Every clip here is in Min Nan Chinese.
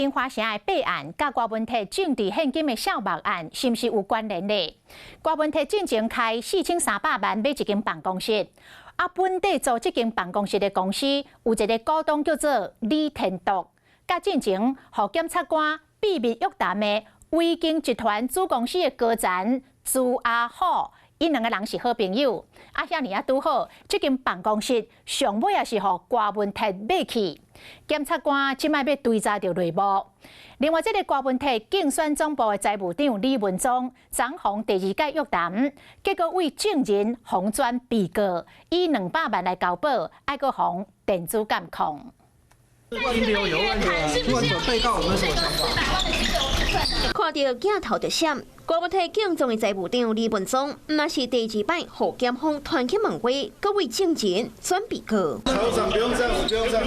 京華城的弊案，佮郭文鐵政治獻金的數目案，是毋是有關聯呢？郭文鐵進前開4300萬買一間辦公室，啊，本底租這間辦公室的公司有一個股東叫做李天篤，佮進前予檢察官秘密約談的維京集團子公司的高層朱阿虎，𪜶兩個人是好朋友。啊，遐爾仔拄好，這間辦公室上尾也是予郭文鐵買去。檢察官這擺欲追查著內幕。另外，這个郭文鐵競選總部的財務長李文宗，昨予第二擺約談，結果對證人予轉被告，以200萬來交保，愛閣予電子監控。被告，我們看著鏡頭就閃，郭文鐵競總的財務長李文宗，毋但是第二擺予檢方傳去問話，閣對證人轉被告。廠長不用這樣，不用這樣，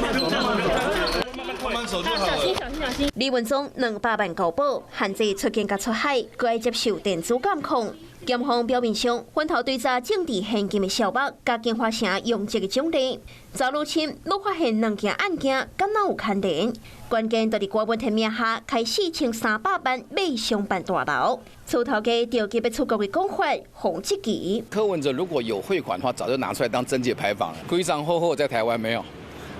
慢慢走就好了。小心，小心，小心。李文宗200萬交保，限制出境佮出海，閣愛接受電子監控。檢方表面上分頭追查政治獻金的數目，佮京華城容積的獎勵。查愈深，攏發現兩件案件敢若有牽連。關鍵就是郭文鐵名下開4300萬買商辦大樓，厝頭家著急欲出國的講法，予質疑。柯文哲如果有匯款的話，早就拿出來當貞節牌坊了。規帳厚厚在台灣沒有，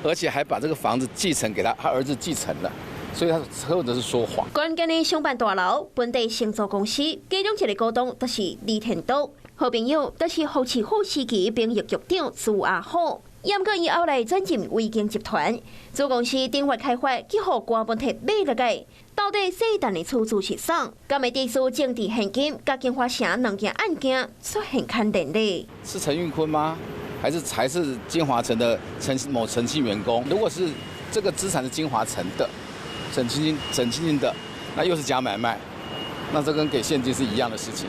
而且還把這個房子繼承給他，他兒子繼承了。所以他柯文哲是說謊。關鍵的商辦大樓，本地承租公司，其中一個股東就是李天篤，好朋友就是胡市副時期兵役局長朱阿虎。毋過伊後來轉進維京集團，子公司頂月開發，去予郭文鐵買落來。到底細陳的厝主是啥？敢會地訴政治獻金，佮京華城兩件案件出現牽連咧？是陳玉坤嗎？還是京華城的陳某陳姓員工？如果是這個資產是京華城的，陳清陳清清的，那又是假買賣，那這跟給現金是一樣的事情，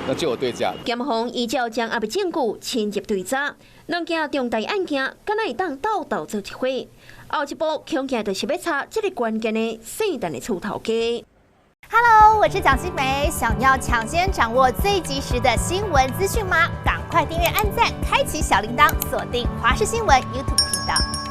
那就有對價。檢方依照掌握的證據深入追查，兩件重大案件，敢若會當鬥鬥做一伙。後一步恐驚就是欲查這个關鍵的細陳的厝頭家。 Hello，我是蔣新梅，想要搶先掌握最及時的新聞資訊嗎？趕快訂閱、按讚、開啟小鈴鐺，鎖定華視新聞 YouTube 頻道。